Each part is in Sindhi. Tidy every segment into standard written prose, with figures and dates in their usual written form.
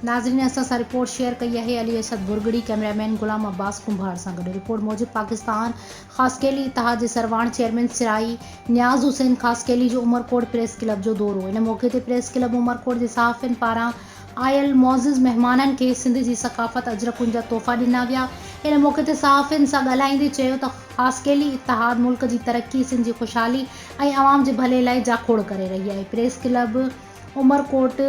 ناظرين اسان سان رپورٽ شيئر ڪئي آهي علي اسد ڀرڳڙي ڪئميرا مين غلام عباس ڪنڀار سان گڏ رپورٽ موجب پاڪستان خاصخيلي اتحاد جي سرواڻ چيئرمين سرائي نياز حسين خاصخيلي جو عمرڪوٽ پريس ڪلب جو دورو ان موقعي تي پريس ڪلب عمرڪوٽ جي صحافين پاران آيل معزز مهمانن کي سنڌ جي ثقافت اجرڪن جا تحفا ڏنا ويا ان موقعي تي صحافين سان ڳالهائيندي چيو ته خاصخيلي اتحاد ملڪ جي ترقي سنڌ جي خوشحالي ۽ عوام جي ڀلي لاء جاکوڙ ڪري رهي آهي پريس ڪلب عمرڪوٽ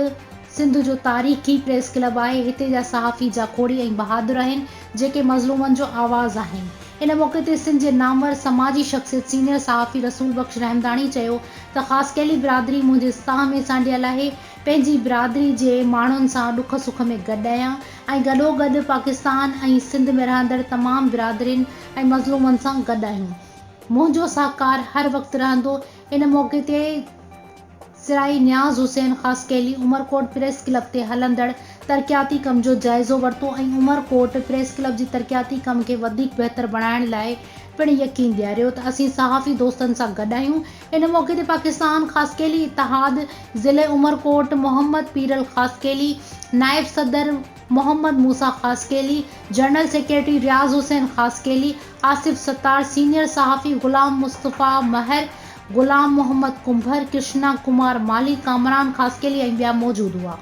سنڌ جو تاريخي پريس ڪلب آهي، هتي جا صحافي جاکوڙي ۽ بهادر آهن، جيڪي مظلومن جو آواز آهن. ان موقعي تي سنڌ جي نامور سماجي شخصيت سينيئر صحافي رسول بخش رحمداڻي چيو ته خاصخيلي برادري منهنجي ساهه ۾ سانڍيل آهي، پنهنجي برادري جي ماڻهن سان ڏک سک ۾ گڏ آهيان ۽ گڏوگڏ پاڪستان ۽ سنڌ ۾ رهندڙ تمام برادرين ۽ مظلومن سان گڏ آهيون، منهنجو سهڪار هر وقت رهندو، ان موقعي تي. سرائي نياز حسين خاصخيلي عمرڪوٽ پريس ڪلب تي هلندڙ ترقياتي ڪم جو جائزو ورتو ۽ عمرڪوٽ پريس ڪلب جي ترقياتي ڪم کي وڌيڪ بهتر بڻائڻ لاء پڻ يقين ڏياريو ته اسين صحافي دوستن سان گڏ آهيون ان موقعي تي پاڪستان خاصخيلي اتحاد ضلعي عمرڪوٽ محمد پيرل خاصخيلي نائب صدر Muhammad Musa Khaskheli, general secretary Riaz Hussain Khaskheli, Asif Sattar, senior صحافي غلام مصطفيٰ مهر، غلام محمد ڪنڀر، ڪرشنا ڪمار مالهي، ڪامران خاصخيلي ۽ ٻيا موجود هئا.